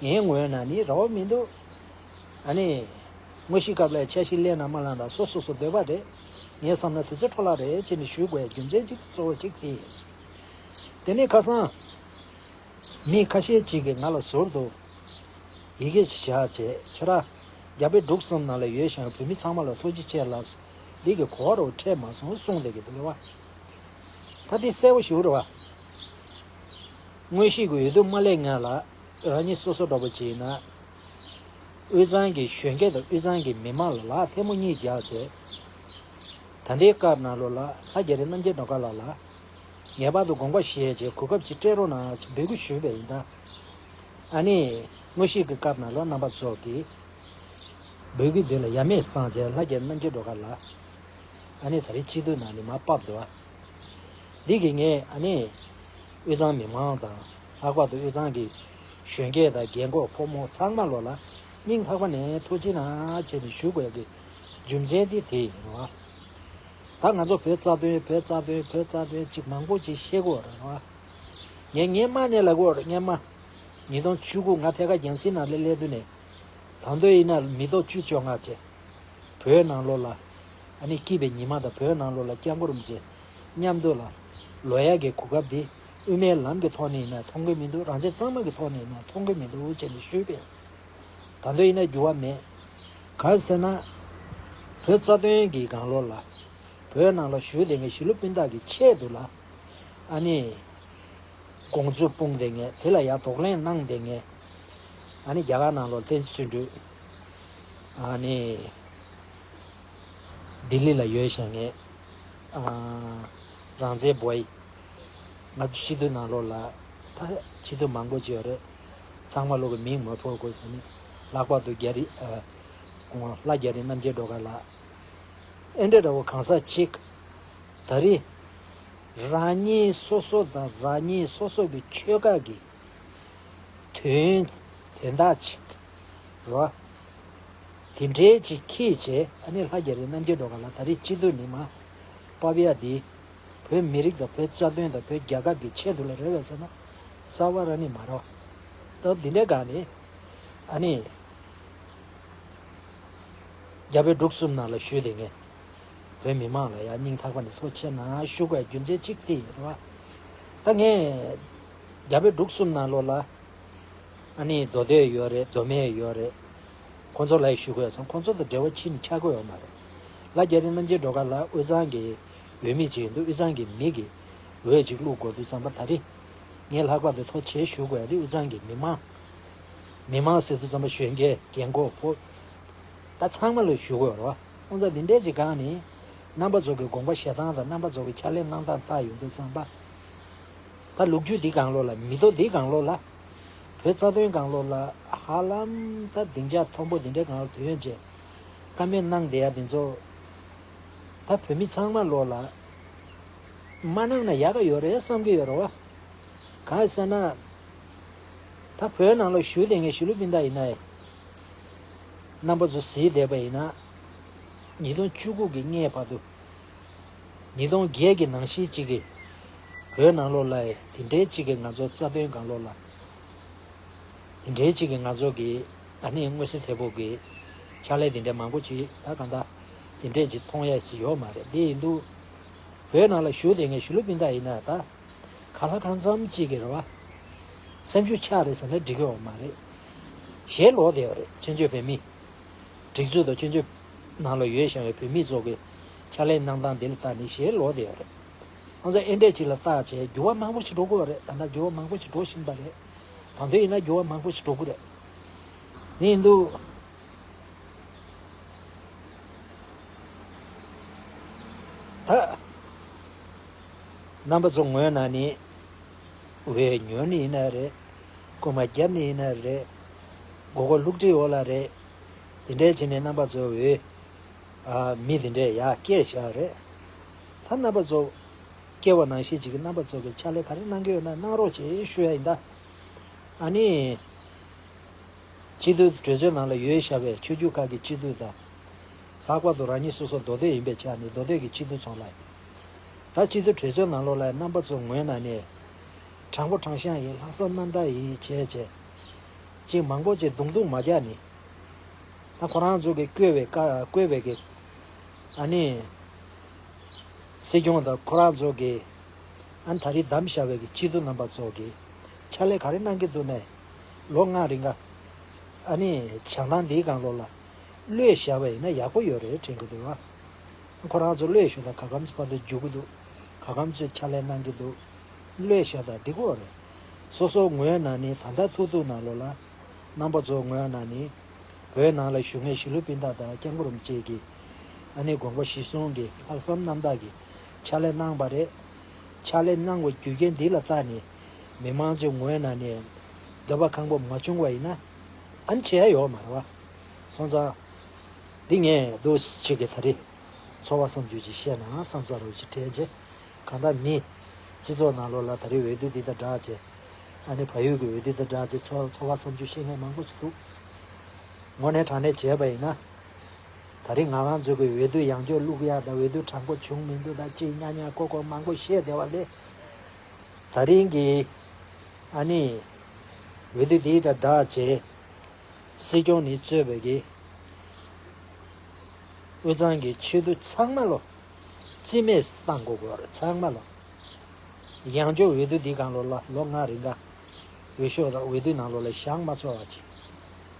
ངའི་ངོས་ན་ནི་རེ་བ་མི་འདུག་ཨ་ནི། དངོས་གཞི་སྐབས་ལ་འཆར་གཞི་ལེན་ན་མ་ལེན་ན་སོ་སོ་སོ་འདོད་པ་རེད། ངས་བསམ་ན་དུས་ཚོད་འཕྲོ་བརླག་རེད་ཅེས་ནི་ཞུ་དགོས་རྒྱུ་མཚན་གཅིག་གཙོ་བོ་གཅིག་དེ་ཡིན། དེ་ནས་ཁ་སང་། མི་ཁ་ཤས་ཅིག་གིས་ང་ལ་ཟུར་དུ་ཡི་གེ་ཅིག་བཞག་བྱས་ཁྱོད་རང་རྒྱ་བལ་འབྲུག་གསུམ་ནང་ལ་ཡོད་ཞིང་བོད་མི་ཚང་མ་ལ་ཐུགས་རྗེ་ཆེ་ལགས། འདི་གི་གོ་བ་རུ་འཕྲད་མ་སོང་གསུངས་བསྡད་ཀྱི་འདུག་རེད་བ། ད་འདི་གསལ་པོ་ཞིག་རེད་བ། དངོས་གཞི་གི་འོས་བསྡུ་མ་སླེབས་སྔོན་ལ་རང་ཉིད་སོ་སོ་འདྲ་པོ་ཅིག་ཡིན་ན། དབུས་གཙང་གི་གཞོན་སྐྱེས་དང་དབུས་གཙང་གི་མི་མང་ལ་ལག་ཐལ་མོ་གཉིས་རྒྱག་བྱས། ད་ལྟའི་སྐབས་ནང་ལོགས་ལ་ལྷ་རྒྱ་རི་རྣམ་རྒྱལ་སྒྲོལ་དཀར་ལགས་ལ། ངེས་པར་དུ་དགོངས་པ་བཞེས་བྱས་གོ་སྐབས་ཅིག་སྤྲད་རོགས་གནང་ཞེས་འབོད་སྐུལ་ཞུས་པ་ཡིན་ད། ཨ་ནི། དངོས་གཞི་གི་སྐབས་ནང་ལོགས་རྣམ་པ་ཚོ་གིས། འབོད་སྐུལ་དེ་ལ་ཡ་མེད་བཏང་བྱས་ལྷ་རྒྱ་རི་རྣམ་རྒྱལ་སྒྲོལ་དཀར་ལགས། ཨ་ནི་ད་རེས་སྤྱི་འཐུས་ནང་ནས་མར་ཕབ་འདུག་ཨ། འདི་གི་ངས་ཨ་ནི། དབུས་གཙང་མི་མང་དང་ལྷག་པར་དུ་དབུས་གཙང་གི་གཞོན་སྐྱེས་དང་རྒན་འཁོགས་ཕོ་མོ་ཚང་མ་ལོ་ལ་སྙིང་ཐག་པ་ནས་ཐུགས་རྗེ་གནང་བྱས་ནས་ཞུ་དགོས་ཀྱི་རྒྱུ་མཚན་དེ་དེ་ཡིན་རོ། ད་ང་ཚོ་བོད་རྩ་དོན་བོད་རྩ་དོན་བོད་རྩ་དོན་ཅིག་མང་པོ་ཅིག་བཤད་དགོས་རེད་རོ། ངས་སྔན་མ་ནས་ལབ་དགོས་རེད། སྔན་མ་ཉིས་སྟོང་བཅུ་དགུ་ང་ཐད་ཀར་རྒྱལ་སྲིད་ནང་ལ་སླེབས་དུས་ནས། ད་དུང་ཡིན་ན་མི་ཐོག་བཅུ་བཅོ་ལྔ་བྱས། བོད་ནང་ལོགས་ལ། ཨ་ནི་སྐྱིད་པའི་ཉི་མ་དང་བོད་ནང་ལོགས་ལ་སྐྱབས་མགོན་རིན་པོ་ཆེ་མཉམ་དུ་ལ་ལོག་ཡག་གི་གོ་སྐབས་དེ་དབུ་མའི་ལམ་གྱི་ཐོག་ནས་ཡིན་ན་མཐོང་གི་མི་འདུག་རང་བཙན་གཙང་མ་གི་ཐོག་ནས་ཡིན་ན་མཐོང་གི་མི་འདུག་ཅེས་ནས་ཞུས་པས། ད་དུང་ཡིན་ན་འགྱུར་བ་མེད། གང་ཟེར་ན། བོད་རྩ་དོན་གྱི་སྒང་ལོགས་ལ། བོད་ནང་ལ་བཞུགས་བསྡད་མཁན་གཞིས་ལུས་སྤུན་ཟླ་གི་ཆེད་དུ་ལ། ཨ་ནི། དགོངས་ཚུལ་སྤུངས་བསྡད་མཁན་དེ་ལ་ཡང་གདོང་ལེན་གནང་བསྡད་མཁན། ཨ་ནི་རྒྱ་གར་ནང་ལོགས་བསྟན་འཛིན་བརྩོན་འགྲུས། ཨ་ནི། ལྡི་ལི་ལ་ཡོད་བཞག་མཁན། ཨ། རང་བཙན་བོད་ཡིག་ང་ཚོ་སྤྱི་འཐུས་ནང་ལོགས་ལ་ད་སྤྱི་འཐུས་མང་པོ་ཅིག་ཡོད་རེད། ཚང་མ་ལོག་གི་མིང་མ་ཕོག་དགོས་ཟེར་ནས་ལྷག་པར་དུ་རྒྱ་རི་ཨ། ལྷ་རྒྱ་རི་རྣམ་རྒྱལ་སྒྲོལ་དཀར་ལགས། ཨེ་འདྲ་འདྲ་བོ་གང་ཟག་ཅིག་ད་རེས་རང་ཉིད་སོ་སོ་དང་རང་ཉིད་སོ་སོ་གི་ཆོལ་ཁ་གི་དོན་དོན་དག་ཅིག་རོ། དེ་འདྲའི་ཅིག་ཁྱེད་ཅེས་ཨ་ནི་ལྷ་རྒྱ་རི་རྣམ་རྒྱལ་སྒྲོལ་དཀར་ལགས་ད་རེས་སྤྱི་འཐུས་ནི་མ་པ་བི་ཡ་དེ་བོད་མི་རིགས་དང་བོད་རྩ་དོན་དང་བོད་རྒྱལ་ཁབ་ཀྱི་ཆེད་དུ་ལ་རེ་བས་ཟེར་ན་རྩ་བ་ར་ནི་མ་རོ། ད་འདི་འདྲའི་སྒང་ནས་ཨ་ནི་རྒྱ་བལ་འབྲུག་གསུམ་ནང་ལ་བཞུགས་བསྡད་མཁན་བོད་མི་མང་ལ་ཡང་སྙིང་ཐག་པ་ནས་ཐུགས་རྗེ་ཆེ་གནང་ཞུ་དགོས་རྒྱུ་མཚན་གཅིག་དེ་ཡིན་རོ། ད་ངས་རྒྱ་བལ་འབྲུག་གསུམ་ནང་ལོགས་ལ། ཨ་ནི་མདོ་སྟོད་ཡོད་རེད། མདོ་སྨད་ཡོད་རེད། ཁོང་ཚོ་ལ་ཞུ་དགོས་སམ་ཁོང་ཚོ་དང་འབྲེལ་བ་ཕྱིན་ཆགས་ཀྱི་ཡོད་མ་རེད། ལྷ་རྒྱ་རི་རྣམ་རྒྱལ་སྒྲོལ་དཀར་ལགས་དབུས་གཙང་གི་འོས་མི་ཅིག་ཡིན་དུས་དབུས་གཙང་གི་མི་གི་འོས་ཅིག་བླུག་དགོས་དུས་ཙམ་པ་ད་རེས་ངས་ལྷག་པར་དུ་ཐུགས་རྗེ་ཆེ་ཞུ་དགོས་ཡ་དེ་དབུས་གཙང་གི་མི་མང་། མི་མང་ཟེར་དུས་ཙམ་པ་གཞོན་སྐྱེས་རྒན་འཁོགས་ཕོ། ད་ཚང་མ་ལ་ཞུ་དགོས་རེད་བ། ཁོང་ཚོ་འདི་འདྲས་ཅིག་སྒང་ནས་རྣམ་པ་ཚོ་གི་དགོངས་པ་བཞེས་སྟངས་དང་རྣམ་པ་ཚོ་གི་ཕྱག་ལས་གནང་སྟངས་ལྟ་ཡོང་དུས་ཙམ་པ། ད་ལོ་རྒྱུས་འདི་སྒང་ལོགས་ལ་མི་ཐོག་འདི་སྒང་ལོགས་ལ། བོད་རྩ་དོན་སྒང་ལོགས་ལ་ཧ་ལམ་ད་སྡིངས་ཆ་མཐོན་པོ་འདི་འདྲའི་སྒང་ལ་དོན་བྱས། བཀའ་མོལ་གནང་བསྡད་ཡ་འདི་ཚོ། ད་བོད་མི་ཚང་མ་ལོགས་ལ། མ་གནང་ན་ཡག་ག་ཡོད་རེད་བསམ་གྱི་ཡོད་རེད་བ། གང་ཡིན་ཟེར་ན། ད་བོད་ནང་ལ་བཞུགས་བསྡད་མཁན་གཞིས་ལུས་སྤུན་ཟླ་ཡིན་ན་ཡང་། རྣམ་པ་ཚོ་གཟིགས་བསྡད་པ་ཡིན་ན། ཉིས་སྟོང་བཅུ་དགུ་གི་སྔས་བར་དུ། ཉིས་སྟོང་བརྒྱད་ཀྱི་ནང་བཞིན་གཅིག་གི་བོད་ནང་ལོགས་ལ་དེ་འདྲའི་གཅིག་གི་ང་ཚོ་རྩ་དོན་སྒང་ལོགས་ལ། དེ་འདྲའི་གཅིག་གི་ང་ཚོ་གི་ཨ་ནི་མངོན་གསལ་དོད་པོ་གི་ཕྱག་ལས་དེ་འདྲའི་མང་པོ་ཅིག་ད་གང་ལྟར་དེ་འདྲའི་ཅིག་མཐོང་ཡས་ཅིག་ཡོད་མ་རེད། དེ་ཡིན་དུས་བོད་ནང་ལ་བཞུགས་བསྡད་མཁན་ཞི་ལུ་སྤུན་ཟླ་ཡིན་ན་ད་གང་ལ་གང་འཚམ་ཅིག་གི་རེད་བ། སེམས་ཤུགས་ཆག་རེད་ཟེར་ན་འགྲིག་གི་ཡོད་མ་རེད། ཞེད་ལོག་བསྡད་ཡོད་རེད། བཙན་བྱོལ་བོད་མི་སྒྲིག་འཛུགས་དང་བཙན་བྱོལ་ནང་ལ་ཡོད་བཞག་པའི་བོད་མི་ཚོ་གི་ཕྱག་ལས་གནང་སྟངས་འདི་ལ་བལྟས་ནས་ཞེད་ལོག་བསྡད་ཡོད་རེད། ང་ཚོ་ཨེ་འདྲས་ཅིག་ལ་བལྟས་བྱས་འགྱུར་བ་མང་པོ་ཞིག་འགྲོ་གི་ཡོད་རེད། ད་ལྟ་འགྱུར་བ་མང་པོ་ཞིག་འགྲོ་བཞིན་པ་རེད། ད་དུང་ཡིན་ན་འགྱུར་བ་མང་པོ་ཞིག་འགྲོ་གི་རེད། དེ་ཡིན་དུས་ད་རྣམ་པ་ཚོ་ངོས་ནས་ནི་འོས་ཉོ་ནི་ཡིན་ན་རེད། རྐུ་མ་རྒྱབ་ནི་ཡིན་ན་རེད། མགོ་སྐོར་བླུགས་ཁྲིད་འོག་ལ་རེད། དེ་འདྲས་བྱས་ནས་རྣམ་པ་ཚོ་འོས། ཨ། མི་དེ་འདྲས་ཡར་སྐྱེས་བཞག་རེད། ད་རྣམ་པ་ཚོ་སྐྱེ་བ་ནང་བཞིན་ཅིག་གི་རྣམ་པ་ཚོ་གི་ཕྱག་ལས་ག་རེ་གནང་གི་ཡོད་ན་གནང་རོགས་བྱེད་ཞུ་ཡ་ཡིན་ད། ཨ་ནི། སྤྱི་འཐུས་གྲོས་ཚོགས་ནང་ལ་ཡོད་བཞག་པའི་ཆོས་བརྒྱུད་ཁག་གི་སྤྱི་འཐུས་དང་། ལྷག་པར་དུ་རང་ཉིད་སོ་སོ་མདོ་སྟོད་ཡིན་པའི་ཆ་ནས་མདོ་སྟོད་ཀྱི་སྤྱི་འཐུས་ཚོ་ལ། ད་སྤྱི་འཐུས་གྲོས་ཚོགས་ནང་ལོགས་ལ་རྣམ་པ་ཚོ་ངོས་ནས་ནི། དྲང་པོ་དྲང་གཞག་ཡིན། ལྷག་བསམ་རྣམ་དག་ཡིན་བྱས་བྱས། ཅིག་མང་པོ་ཅིག་རྡུང་རྡུང་མ་རྒྱག་ནི། ད་ཁོ་རང་ཚོ་གི་བསྐོས་པའི་བཀའ་བསྐོས་པའི་གི། ཨ་ནི། སྲིད་སྐྱོང་དང་ཁོ་རང་ཚོ་གི། ཨ་ནི་ད་རེས་བདམས་བཞག་པའི་གི་སྤྱི་འཐུས་རྣམ་པ་ཚོ་གི། ཕྱག་ལས་ག་རེ་གནང་གི་འདུག་ནས། ལོ་ལྔ་རིང་ག་ཨ་ནི་བྱང་ཐང་འདིའི་སྒང་ལོགས་ལ། གློད་བཞག་པ་ཡིན་ན་ཡག་པོ་ཡོད་རེད་དྲན་གི་འདུག་བ། ཁོ་རང་ཚོ་གློད་ཞུ་དང་ག་གམ་ཚོ་བར་དུ་རྒྱུག་གི་འདུག་ག་གམ་ཚོས་ཕྱག་ལས་གནང་གི་འདུག་གློད་བཞག་དང་འགྲིག་གི་ཡོད་རེད། སོ་སོ་ངོས་ནས་ནི་ད་ལྟ་ཐུག་ཐུག་ནང་ལོགས་ལ། རྣམ་པ་ཚོ་ངོས་ནས་ནི། བོད་ནང་ལ་བཞུགས་མཁན་ཞི་ལུ་སྤུན་ཟླ་དང་སྐྱབས་མགོན་རིན་པོ་ཆེ་གི། ཨ་ནི་དགོངས་པ་གཞིར་བཟུང་གི་ལྷག་བསམ་རྣམ་དག་གི་ཕྱག་ལས་གནང་བ་རེད། ཕྱག་ལས་གནང་བའི་རྒྱུ་རྐྱེན་འདི་ལ་བལྟས་ནས་མི་མང་ཚོའི་ངོས་ནས་ནས་འདོད་པ་ཁེངས་པོ་མ་བྱུང་བ་ཡིན་ན་ཨ་ནི་བྱེད་ཡ་ཡོད་མ་རེད་བ། སོང་ཙང་འདི་ངས་འདུག་ཅིག་གི་ད་རེས་ཚོར་བ་བསམ་ཚུལ་ཅིག་བཤད་ན་བསམ་ཚར་བ་ཅིག་དྲན་རྗེས། གང་ལྟར་མི་སྤྱི་ཚོགས་ནང་ལོགས་ལ་ད་རེས་འོས་བསྡུ་འདི་དང་སྦྲགས་བྱས། ཨ་ནི་བལ་ཡུལ་གྱི་འོས་བསྡུ་དང་སྦྲགས་བྱས་ཚོར་ཚོར་བ་བསམ་ཚུལ་བཤད་མཁན་མང་པོ་ཞིག་འདུག་དངོས་གནས་དྲང་གནས་བྱས་པ་ཡིན་ན། ད་རེས་ང་རང་ཚོ་གི་འོས་བསྡུ་ཡང་བསྐྱར་བླུག་ཡག་དང་འོས་བསྡུ་དྲང་པོ་བྱུང་མི་འདུག་དང་ཅིག་ཉག་ཉག་ཀོ་ཀོ་མང་པོ་བཤད་བསྡད་པ་ལས། ད་རིང་གི་ཨ་ནི་འོས་བསྡུ་དེའི་དང་སྦྲགས་བྱས། སྲིད་སྐྱོང་ནས་གཙོས་པའི་གི་དབུས་གཙང་གི་ཆོས་བསྡུ་ཚང་མ་ལོ་རྩིས་མེད་བཏང་དགོས་དགོས་རེད། ཚང་མ་ལོ། ཡང་བསྐྱར་འོས་བསྡུ་འདི་སྒང་ལོ་ལ་ལོ་ལྔ་རིང་ག་འོས་ཤོག་དང་འོས་བསྡུ་ནང་ལོགས་ལ་བཞེངས་མ་ཆོག་པ་ཅིག་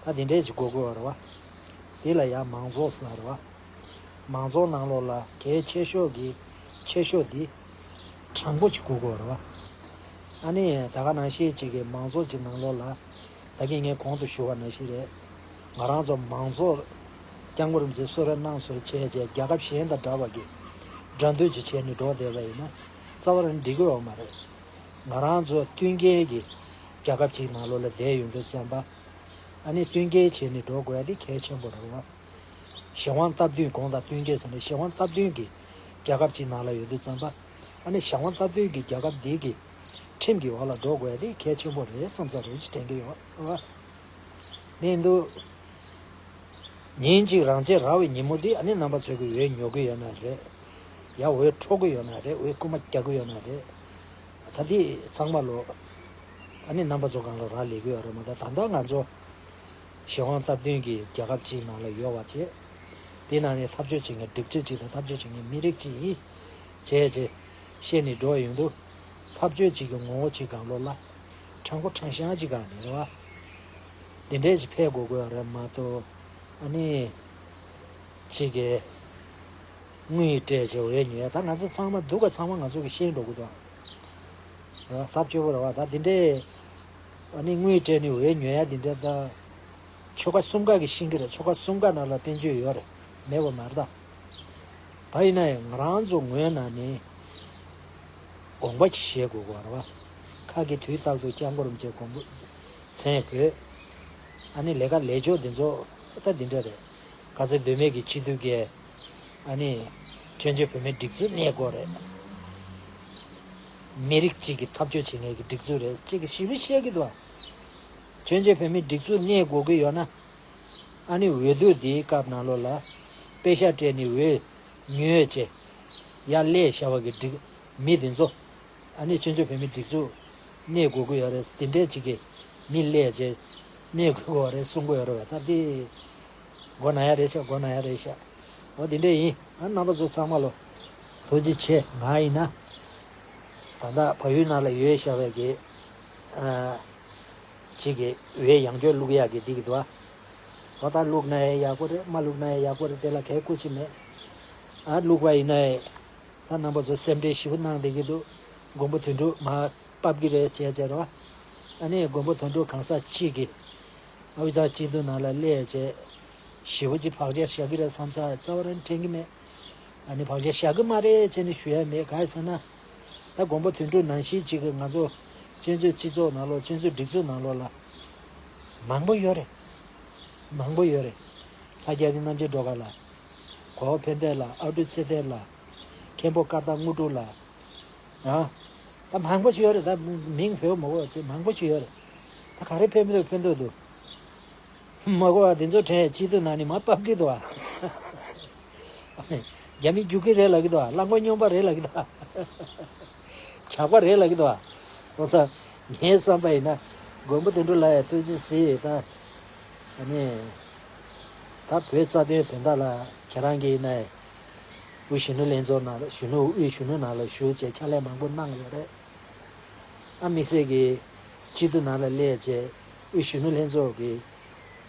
ད་དེ་འདྲས་ཅིག་དགོས་དགོས་པ་རེད་བ། དེ་ལ་ཡང་མང་གཙོ་ཟེར་ན་རེད་བ། མང་གཙོ་ནང་ལོགས་ལ་གལ་ཆེ་ཤོས་ཀྱི་ཆེ་ཤོས་འདི་དྲང་པོ་ཅིག་དགོས་དགོས་པ་རེད་བ། ཨ་ནི་ད་ག་ནང་བཞིན་ཅིག་གི་མང་གཙོ་ཅིག་ནང་ལོགས་ལ་ད་གིན་ངས་གོང་དུ་ཞུ་བ་ནང་བཞིན་རེད། ང་རང་ཚོ་མང་གཙོ་སྐྱབས་མགོན་རིན་པོ་ཆེས་གསོལ་རས་གནང་སོང་བྱས་བྱས་རྒྱལ་ཁབ་གཞན་དང་འདྲ་བ་གི་འགྲན་བསྡུར་ཅིག་བྱས་ནས་འགྲོ་བསྡད་པ་ཡིན་ན་རྩ་བ་རང་འགྲིག་གི་ཡོད་མ་རེད། ང་རང་ཚོ་མཐུན་རྐྱེན་གྱི་རྒྱལ་ཁབ་ཅིག་ནང་ལོགས་ལ་བསྡད་ཡོང་དུས་ཙམ་པ། ཨ་ནི་མཐུན་རྐྱེན་བྱས་ནས་འགྲོ་དགོས་ཡ་དེ་གལ་ཆེན་པོ་རེད་བ། གཞན་དབང་སྟབས་བསྟུན་གོང་དང་མཐུན་རྐྱེན་ཟེར་ནས་གཞན་དབང་སྟབས་བསྟུན་གྱི་རྒྱལ་ཁབ་ཅིག་ནང་ལ་ཡོད་དུས་ཙམ་པ། ཨ་ནི་གཞན་དབང་སྟབས་བསྟུན་གྱི་རྒྱལ་ཁབ་འདི་གི་ཁྲིམས་ཀྱི་འོག་ལ་འགྲོ་དགོས་ཡ་དེ་གལ་ཆེན་པོ་རེད་བསམ་ཚར་རོགས་ཅིག་དྲན་གྱི་ཡོད་རེད་བ། ནས་འདུག་ཉིན་གཅིག་རང་བཙན་རག་པའི་ཉིན་མོ་འདི་ཨ་ནི་རྣམ་པ་ཚོས་ཀྱི་འོས་ཉོ་གི་ཡོད་ན་རེད། ཡ་འོས་འཕྲོག་གི་ཡོད་ན་རེད། འོས་རྐུ་མ་རྒྱག་གི་ཡོད་ན་རེད། ད་འདི་ཚང་མ་ལོ། ཨ་ནི་རྣམ་པ་ཚོ་སྒང་ལ་རག་ལས་ཀྱི་ཡོད་རེད་མ་གཏོགས་ད་ལྟ་ང་ཚོ་གཞན་དབང་སྟབས་བསྟུན་གྱི་རྒྱལ་ཁབ་ཅིག་ནང་ལ་ཡོད་པ་བྱས། དེ་ནང་ནས་འཐབ་རྩོད་བྱེད་མཁན་སྒྲིག་འཛུགས་ཅིག་དང་འཐབ་རྩོད་བྱེད་མཁན་མི་རིགས་ཅིག་ཡིན་བྱས་བྱས་བཤད་ནས་འགྲོ་ཡོང་དུས། འཐབ་རྩོད་ཅིག་གི་ངོ་བོ་ཅིག་སྒང་ལོགས་ལ་དྲང་པོ་དྲང་གཞག་ཅིག་སྒང་ནས་རེད་བ། དེ་འདྲས་ཅིག་ཕེབས་དགོས་དགོས་རེད་མ་གཏོགས། ཨ་ནི། ཅིག་གི་དངུལ་སྤྲད་བྱས་འོས་ཉོ་ཡ་ད་ང་ཚོ་ཚང་མ་སྡུག་ག་ཚང་མ་ང་ཚོ་གི་ཤེས་འགྲོ་གི་འདུག་ཨ། ཐབས་སྐྱོ་པོ་རེད་བ། ད་དེ་འདྲས་ཨ་ནི་དངུལ་སྤྲད་ནས་འོས་ཉོ་ཡ་དེ་འདྲས་ད་ཆོལ་ཁ་གསུམ་ཀ་གི་ཤེས་ཀྱི་རེད། ཆོལ་ཁ་གསུམ་ཀ་ནང་ལ་དཔལ་འབྱོར་ཡོད་རེད། མེད་པ་མ་རེད་ད། ད་ཡིན་ན་ཡང་ང་རང་ཚོ་ངོས་ནས་ནི་དགོངས་པ་ཅིག་བཞེས་དགོས་གོ་རེད་བ། ཁ་གི་དུས་རྟག་ཏུ་སྐྱབས་མགོན་རིན་པོ་ཆེ་དགོངས་པ་མཚན་དགོས། ཨ་ནི་ལས་ཀ་ལས་ཕྱོགས་འདི་ཚོ་ད་འདི་འདྲ་རེད། ག་ཚོད་འདོད་མེད་ཀྱི་སྤྱི་འཐུས་ཀྱི་ཨ་ནི་བཙན་བྱོལ་བོད་མིའི་སྒྲིག་འཛུགས་གནས་དགོས་རེད། མི་རིགས་གཅིག་གི་འཐབ་རྩོད་བྱེད་མཁན་གྱི་སྒྲིག་འཛུགས་རེད་ཅིག་གི་ཞིབ་ཕྲ་བཤད་ཀྱི་འདུག་བ། བཙན་བྱོལ་བོད་མིའི་སྒྲིག་འཛུགས་གནས་དགོས་ཀྱི་ཡོད་ན། ཨ་ནི་འོས་བསྡུ་འདིའི་སྐབས་ནང་ལོགས་ལ། པེ་ཤག་སྤྲད་ནས་འོས་ཉོས་བྱས་ཡར་སླེབས་བཞག་པ་གི་སྒྲིག་མི་དེ་ཚོ། ཨ་ནི་ཆོས་ཕྱོགས་བོད་མིའི་སྒྲིག་འཛུགས་གནས་དགོས་ཀྱི་ཡོད་རེད། དེ་འདྲས་ཅིག་གི་མི་སླེབས་བྱས་གནས་དགོས་ཀྱི་ཡོད་རེད་གསུང་གི་ཡོད་རེད་བས། ད་དེ་མགོ་ན་ཡ་རེད་ཤག་མགོ་ན་ཡ་རེད་ཤག་འོ་དེ་འདྲས་ཡིན། ཨ་རྣམ་པ་ཚོ་ཚང་མ་ལོ་ཐུགས་རྗེ་ཆེ། ང་ཡིན་ན་ད་ལྟ་བལ་ཡུལ་ནང་ལ་ཡོད་བཞག་པའི་གི་ཨ་ཅིག་གི་འོས་ཡང་བསྐྱར་བླུག་ཡག་གི་འདི་གི་འདུག་ཨ། འོ་ད་བླུག་ན་ཡང་ཡག་པོ་རེད། མ་བླུག་ན་ཡང་ཡག་པོ་རེད། དེ་ལ་གའི་སྐུ་མཁྱེན་མེད། ཨ་བླུག་པ་ཡིན་ན་ཡང་ད་རྣམ་པ་ཚོ་སེམས་ཁྲལ་ཞེ་པོ་གནང་བསྡད་ཀྱི་འདུག་མགོན་པོ་དོན་གྲུབ་མར་ཕབ་ཀྱི་རེད་བྱས་བྱས་རོ། ཨ་ནི་མགོན་པོ་དོན་གྲུབ་གང་ཟག་གཅིག་གིས་དབུས་གཙང་སྤྱི་འཐུས་ནང་ལ་སླེབས་བྱས་ཞེ་པོ་ཅིག་བག་ཆགས་བཞག་གི་རེད་བསམ་ས་རྩ་བ་རང་དྲན་གྱི་མེད། ཨ་ནི་བག་ཆགས་བཞག་གི་མ་རེད་བྱས་ནས་ཞུ་ཡ་མེད། གང་ཡིན་ཟེར་ན། ད་མགོན་པོ་དོན་གྲུབ་ནང་བཞིན་ཅིག་གིས་ང་ཚོ་བཙན་བྱོལ་སྤྱི་ཚོགས་ནང་ལོགས་བཙན་བྱོལ་སྒྲིག་འཛུགས་ནང་ལོགས་ལ་མང་པོ་ཡོད་རེད། མང་པོ་ཡོད་རེད། ལྷ་རྒྱལ་གྱི་རྣམ་རྒྱལ་སྒྲོལ་དཀར་ལགས། གོ་བ་ཕན་བདེ་ལགས། ཨ་ཀྲུག་ཚེ་བརྟན་ལགས། མཁན་པོ་ཀར་སྟག་དངོས་གྲུབ་ལགས། ཨ། ད་མང་པོ་ཞིག་ཡོད་རེད། ད་མིང་ཕུད་མ་དགོས་ཅེས་མང་པོ་ཞིག་ཡོད་རེད། ད་ག་རེ་ཕན་མི་འདུག་ཕན་ཐོགས་འདུག་མ་གོ་བ་དེ་ཚོ་དྲན་སྤྱི་འཐུས་ནང་ནས་མར་ཕབ་ཀྱི་འདུག་ཨ། རྒྱ་མི་རྒྱུག་གི་རེད་ལབ་ཀྱི་འདུག་ཨ། རླངས་འཁོར་སྙོམས་པ་རེད་ལབ་ཀྱི་འདུག་ཨ། ཇག་པ་རེད་ལབ་ཀྱི་འདུག་ཨ། ཁོང་ཚོ་ངའི་བསམ་པ་ཡིན་ན་མགོན་པོ་དོན་གྲུབ་ལགས་ཡ་ཐུགས་རྗེ་གཟིགས། ད་ཨ་ནི་ད་བོད་རྩ་དོན་དོན་དག་ལ་ཁྱེད་རང་གིས་ཡིན་ན་དབུས་གཞོན་ནུ་ལྷན་ཚོགས་ནང་ལ་གཞོན་ནུ་དབུས་གཞོན་ནུ་ནང་ལ་ཞུགས་བྱས་ཕྱག་ལས་མང་པོ་གནང་ཡོད་རེད། ཨ་དམིགས་བསལ་གྱི་སྤྱི་འཐུས་ནང་ལ་སླེབས་རྗེས་དབུས་གཞོན་ནུ་ལྷན་ཚོགས་ཀྱི་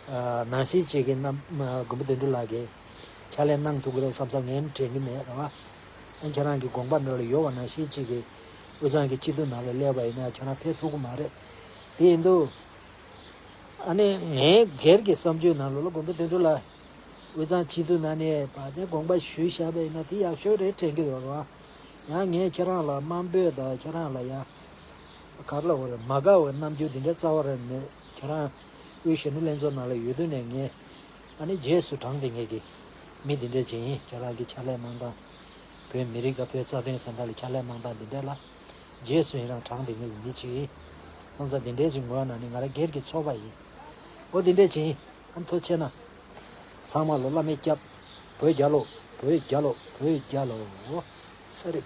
ཨ་ནང་བཞིན་ཅིག་གི་རྣམ་མགོན་པོ་དོན་གྲུབ་ལགས་ཀྱིས་ཕྱག་ལས་གནང་ཐུབ་ཀྱི་རེད་བསམ་ས་ངས་དྲན་གྱི་མེད་རེད་བ། ཨ་ཁྱེད་རང་གི་དགོངས་པ་འདི་ལ་ཡོད་པ་ནང་བཞིན་ཅིག་གི་དབུས་གཙང་གི་སྤྱི་འཐུས་ནང་ལ་སླེབས་པ་ཡིན་ན་ཁྱེད་རང་ཕེབས་ཐུབ་ཀྱི་མ་རེད། དེ་ཡིན་དུས་ཨ་ནི་ངའི་སྒེར་གྱི་བསམ་ཚུལ་ནང་ལོགས་ལ་མགོན་པོ་དོན་གྲུབ་ལགས་དབུས་གཙང་སྤྱི་འཐུས་ནང་ནས་བར་ཆད་དགོངས་པ་ཞུས་བཞག་པ་ཡིན་ན་དེ་ཡག་ཤོས་རེད་དྲན་གྱི་ཡོད་རེད་བ། ཡང་ངས་ཁྱེད་རང་ལ་དམའ་འབེབས་དང་ཁྱེད་རང་ལ་ཡང་ག་རེ་ལབ་དགོས་རེད། མ་དགའ་བའི་རྣམ་འགྱུར་དེ་འདྲ་རྩ་བ་རང་མེད། ཁྱེད་རང་དབུས་གཞོན་ནུ་ལྷན་ཚོགས་ནང་ལ་ཡོད་དུས་ནས་ངས་ཨ་ནི་རྗེས་སུ་འབྲངས་ཏེ་ངེད་ཀྱི་མི་དེ་འདྲ་ཅིག་ཡིན། ཁྱེད་རང་གི་ཕྱག་ལས་གནང་སྟངས་བོད་མི་རིགས་དང་བོད་རྩ་དོན་དོན་དག་ལ་ཕྱག་ལས་གནང་སྟངས་དེ་འདྲ་ལ་རྗེས་སུ་ཡི་རང་འབྲངས་ཏེ་ངེད་ཀྱི་མི་ཅིག་ཡིན། སོང་ཙང་དེ་འདྲ་ཅིག་ངོས་ནས་ནི་ང་རང་སྒེར་གྱི་ཚོར་བ་ཡིན། འོ་དེ་འདྲ་ཅིག་ཡིན། ཨ་ཐུགས་རྗེ་ཆེ་གནང་། ཚང་མ་ལོ་བླ་མས་སྐྱབས། བོད་རྒྱལ་ལོ། བོད་རྒྱལ་ལོ། བོད་རྒྱལ་ལོ། ས་རེད།